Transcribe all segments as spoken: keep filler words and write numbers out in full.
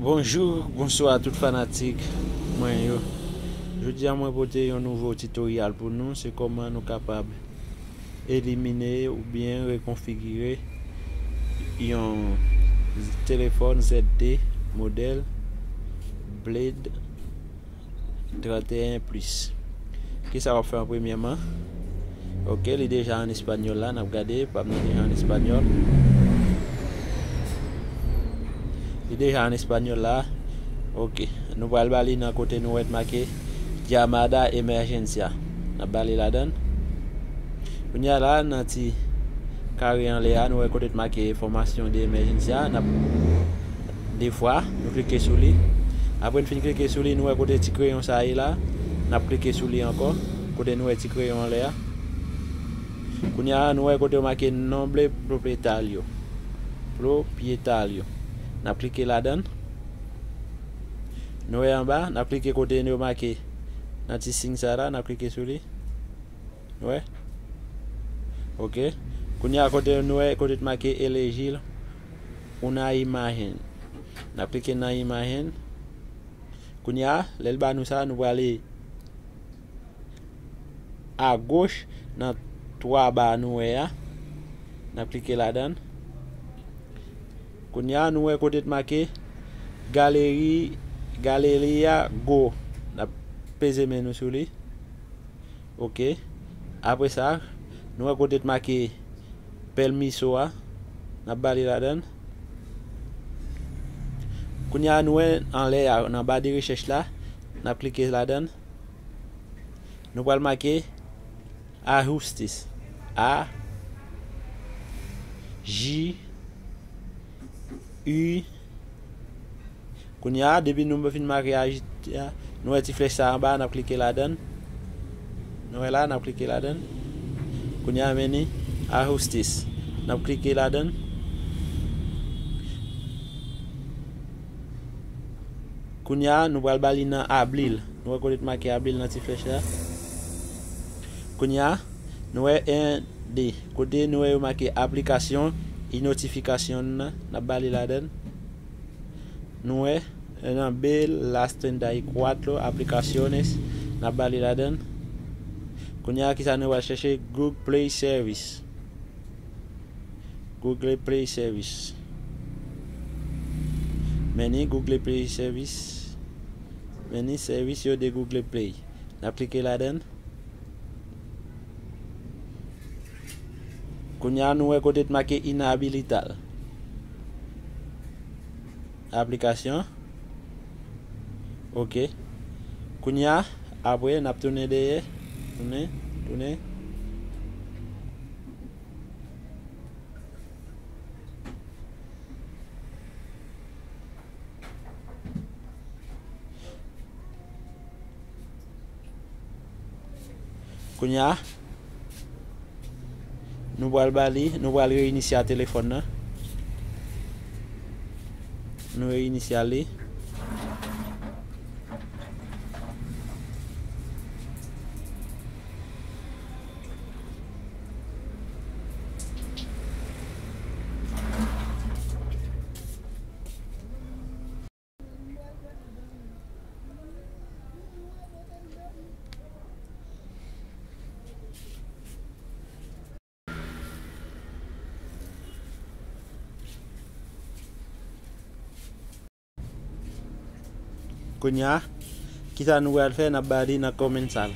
Bonjou, bonswa tout fanatik mwen yo. Jodi a mwen pote yon nouvo titoryal pou nou, se kòman nou kapab elimine oubyen rekonfigire yon telefòn Z T modèl Blade trannteyen plis. Kisa w ap fè an premyèman? Ok, li deja an espanyòl la, n ap gade, pa m nan deja an espanyòl. Li deja an espanyòl la. Ok, nou pral ba li nan kote nou wè t make Llamada Emergencia. N ap ba li ladan l. Kounye a la, nan ti kare anlè a, nou wè kote t make Información de Emergencia. N ap de fwa, nou klike sou li. Apre n fin klike sou li, nou wè kote ti kreyon sa ye la. N ap klike sou li ankò, kote nou wè ti kreyon anlè a. Kounye a, nou wè kote yo make Nombre Propietario. Propietario. N ap klike ladan l. Nou wè anba, n ap klike kote yo make nan ti siy sa la, n ap klike sou li. Wè. Ok. Kounye a kote nou wè kote t make Elegir una imagen. N ap klike nan imagen. Kounye a, lè l ba nou sa, nou prale agoch nan twa ba nou wè a. N ap klike ladan l. Kounye a, nou wè kote t make Galeri, Galeria Go. N ap peze men nou sou li. Ok. Apre sa, nou wè kote t make Permiso a. N ap ba li ladan l. Kounye a, nou wè anlè a, nan ba de rechèch la, n ap klike ladan l. Nou pral make Ajustes. A, J, U. Kounye a, depi nou fin make ajite a, nou wè ti flèch sa anba, n ap klike ladan l. Nou wè la, n ap klike ladan l. Kounye a, men ni Ajustes. N ap klike ladan l. Kounye a, nou pral ba li nan Abril. Nou wè kote t make Abril nan ti flèch la. Kounye a, nou wè en, de. Kote nou wè yo make Aplicación y Notificaciones nan, n ap ba li ladan l. Nou wè, eh, nan B, las treinta y cuatro aplicaciones, n ap ba li ladan l. Kounye a, kisa nou pral chèche? Google Play Service. Google Play Service. Men ni Google Play Service. Men ni sèvis yo de Google Play. N ap klike ladan l. Kounye a, nou wè kote t make inhabilitar aplikasyon. Ok. Kounye a, apre, n ap tounen dèyè. Tounen, tounen. Kounye a, nou pral ba li, nou pral reyinisya telefòn nan. Nou reyinisya li. Kounye a, kisa nou pral fè? N ap ba li nan comenzar.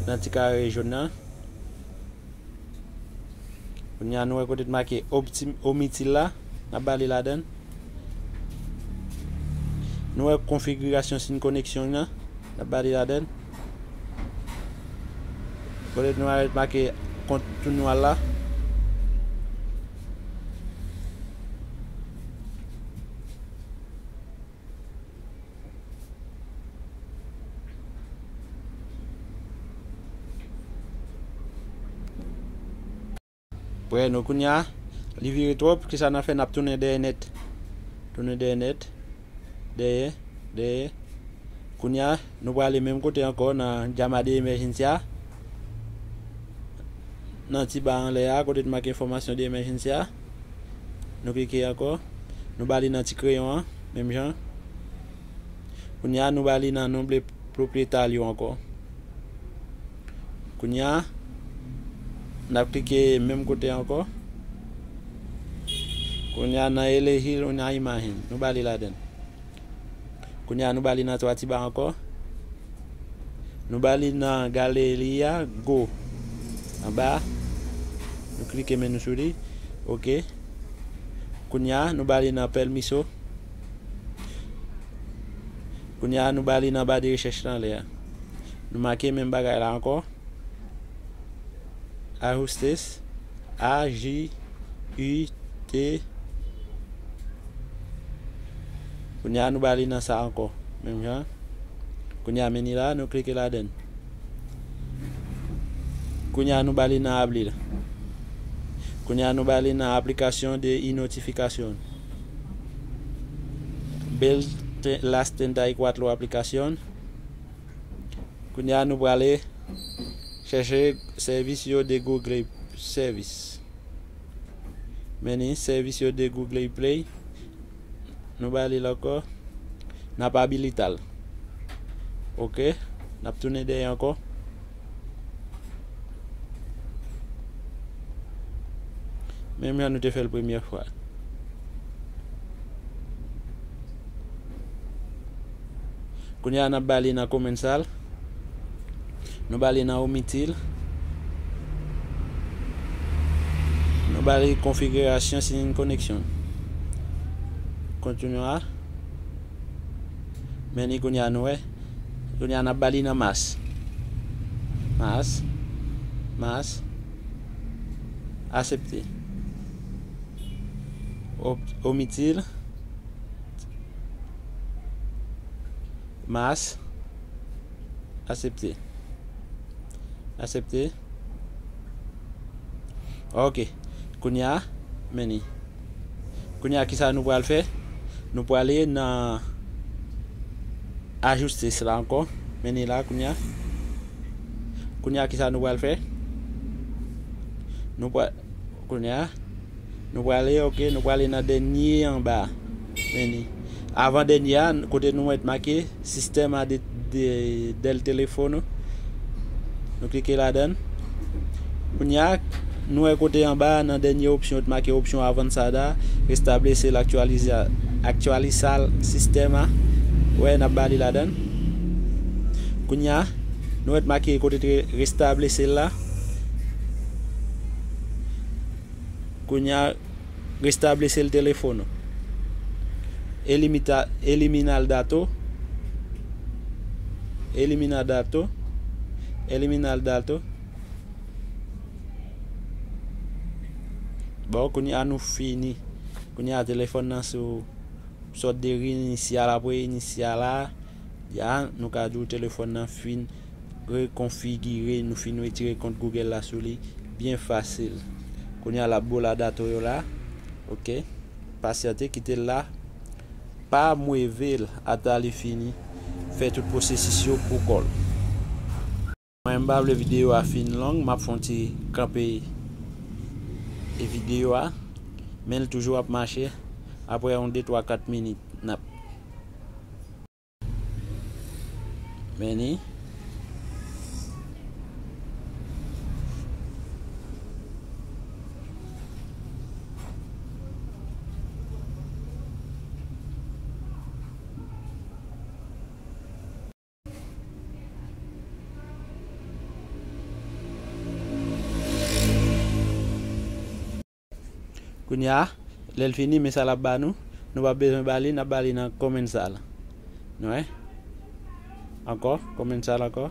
Nan ti kare jòn nan. Kounye a, nou wè kote t make opti-, omitil la. N ap ba li ladan l. Nou wè konfigirasyon sin koneksyon nan. N ap ba li ladan l. Kote nou wè make kont tou nwa la. Prè nou kounye a, li vire twòp, kisa n ap fè? N ap tounen dèyè nèt. Tounen dèyè nèt. Dèyè, dèyè. Kounye a, nou prale menm kote ankò nan Llamada Emergencia. Nan ti ba anlè a, kote t make Información de Emergencia. Nou klike ankò. Nou ba li nan ti kreyon an. Menm jan. Kounye a, nou ba li nan nonb de pwopryetaryo ankò. Kounye a, n ap klike menm kote ankò. Kounye a, nan elejil ou nan imajin, nou ba li ladan l. Kounye a, nou ba li nan twa ti ba ankò. Nou ba li nan galeri a, go. Anba, nou klike men nou sou li. Oke. Kounye a, nou ba li nan pèmiso. Kounye a, nou ba li nan ba de rechèch lan anlè a. Nou make menm bagay la ankò. Ajustes, A J U T. Kounye a, nou ba li nan sa ankò. Menm jan. Kounye a, men li la, nou klike ladan l. Kounye a, nou ba li nan abli l. Kounye a, nou ba li nan application de e-notification. Build te- las treinta y cuatro aplicación. Kounye a, nou prale chèche sèvis yo de Google Service. Men ni sèvis yo de Google Play. Nou ba li l ankò. N ap abilite l. Oke. N ap tounen dèyè ankò. Menm jan nou te fè l premyè fwa. Kounye a, n ap ba li nan comenzar. Nou ba li nan omitir. Nou ba li configuración sin conexión. Continuar. Men ni kounye a nou wè. Kounye a n ap ba li nan mas. Mas. Mas. Asepte. Op- Omitir. Mas. Asepte. Asepte. Oke. Kounye a, men ni. Kounye a, kisa nou pral fè? Nou prale nan ajustes la ankò. Men ni la, kounye a. Kounye a, kisa nou pral fè? Nou pral, kounye a, nou prale, oke, nou prale nan dènye anba. Men ni. Avan dènye a, kote nou mèt make sistèma de, de, del teléfono. Nou klike ladan l. Kounye a, nou wè kote anba a, nan dènye opsyon, yo t make opsyon avanzada, restablece la actualiza, actualizar sistema. Wè, n ap ba li ladan l. Kounye a, nou wè t make kote te restablece la. Kounye a, restablece el teléfono. Elimita, eliminar dato. Eliminar dato. Eliminar dato. Bon, kounye a nou fini. Kounye a telefòn nan sou sòt de reinisya l apre reinisya la. Ya, nou ka di w telefòn nan fin rekonfigire, nou fin retire kont Google la sou li byen fasil. Kounye a l ap bo la dato yo la. Oke. Pasyante, kite l la. Pa mweve l ata li fini fè tout pwosesis yo pou kò l. Mwen, m pa vle videyo a fin long, m ap fè yon ti kanpe e videyo a, men l toujou ap mache. Apre yon de, twa, kat minit, n ap Men ni. Kounye a, lè l fini, men sa l ap ba nou. Nou p ap bezwen ba li, n ap ba li nan comenzar. Nou wè? Ankò, comenzar ankò.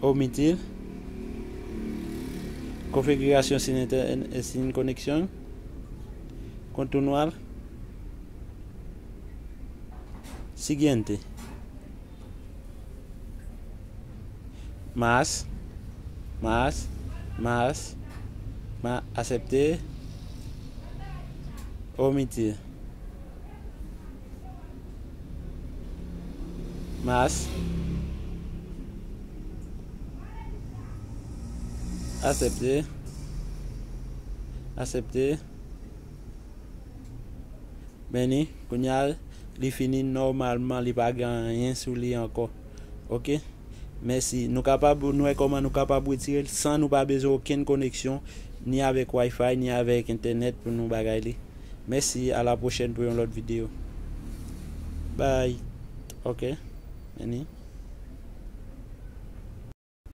Omitir. Configuración sin inter-, sin conexión. Continuar. Siguiente. Mas, mas, mas, ma, asèpte, omite. Mas, asèpte, asèpte. Men ni, kounye a, li fini nòmalman, li pa gen anyen sou li ankò. Ok? Mèsi. Nou kapab, nou wè kòman nou kapab retire l san nou pa bezwen okenn koneksyon, ni avèk Wi-Fi, ni avèk entènèt pou nou bagay li. Mèsi, a la pwochèn pou yon lòt videyo. Bye. Ok? Men ni.